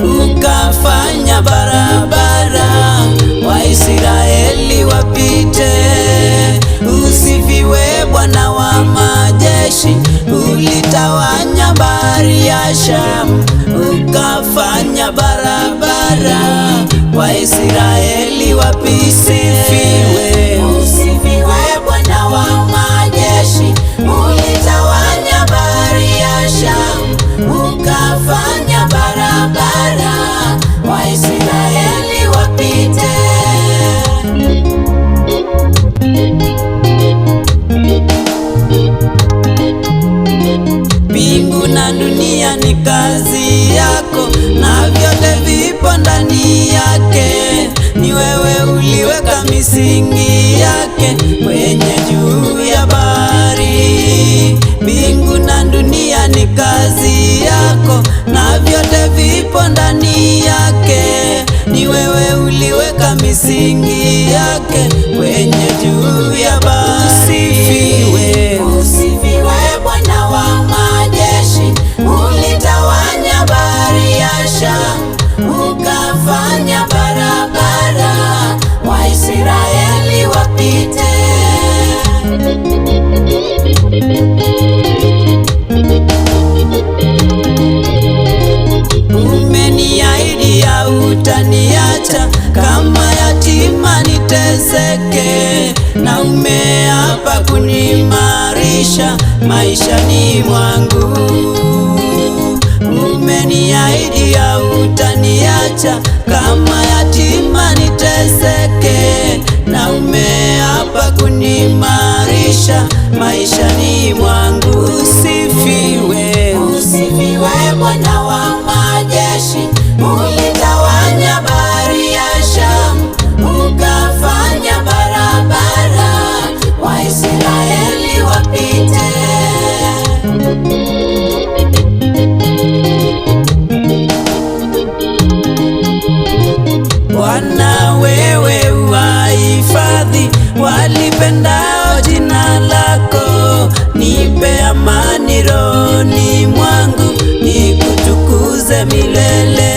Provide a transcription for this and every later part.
ukafanya barabara Waisraeli wapite. Usifiwe Bwana wa majeshi, ulitawanya bahari ya Shamu, ukafanya barabara Waisraeli wapite. Usifiwe, Usifiwe Bwana wa majeshi, ulitawanya bahari ya Shamu, ukafanya barabara Waisraeli wapite. Mbingu na dunia ni kazi yako, na vyote vipo ndani yake. Ni wewe uliweka misingi yake kwenye juu ya bahari. Mbingu na dunia ni kazi yako, na vyote vipo ndani yake. Ni wewe uliweka misingi yake kwenye juu ya bahari. Usifiwe. Usifiwe Bwana wa majeshi, ulitawanya bahari ya Shamu, ukafanya barabara Waisraeli wapite. Umeniahidi hautaniacha, kama yatima niteseke, na umeapa kuniimarisha maishani mwangu. Umeniahidi hautaniacha, kama yatima niteseke, na umeapa kuniimarisha maishani mwangu. Usifiwe. Usifiwe Bwana wa majeshi, ulitawanya bahari ya Shamu, ukafanya barabara Waisraeli wapite. Bwana wewe uwahifadhi walipendao jina lako, nipe amani rohoni mwangu, nikutukuze milele.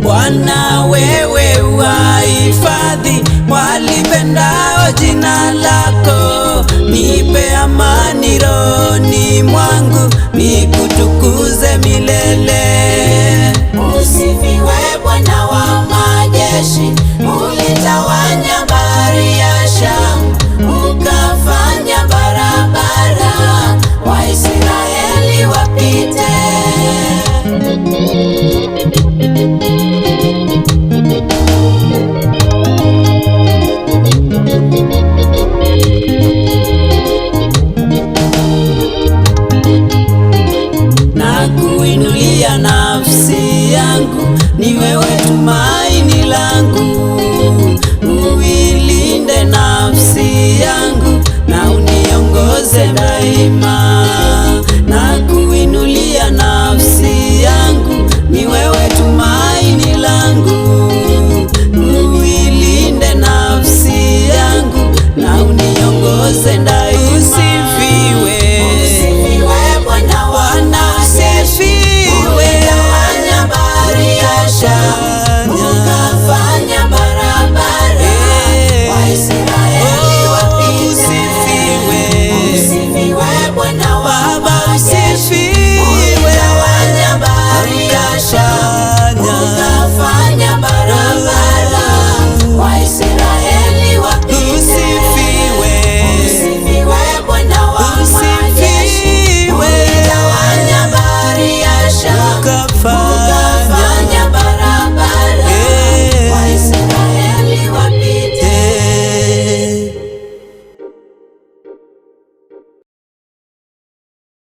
Bwana wewe uwahifadhi walipendao jina lako, nipe amani rohoni mwangu, nikutukuze milele. Usifiwe Bwana wa majeshi,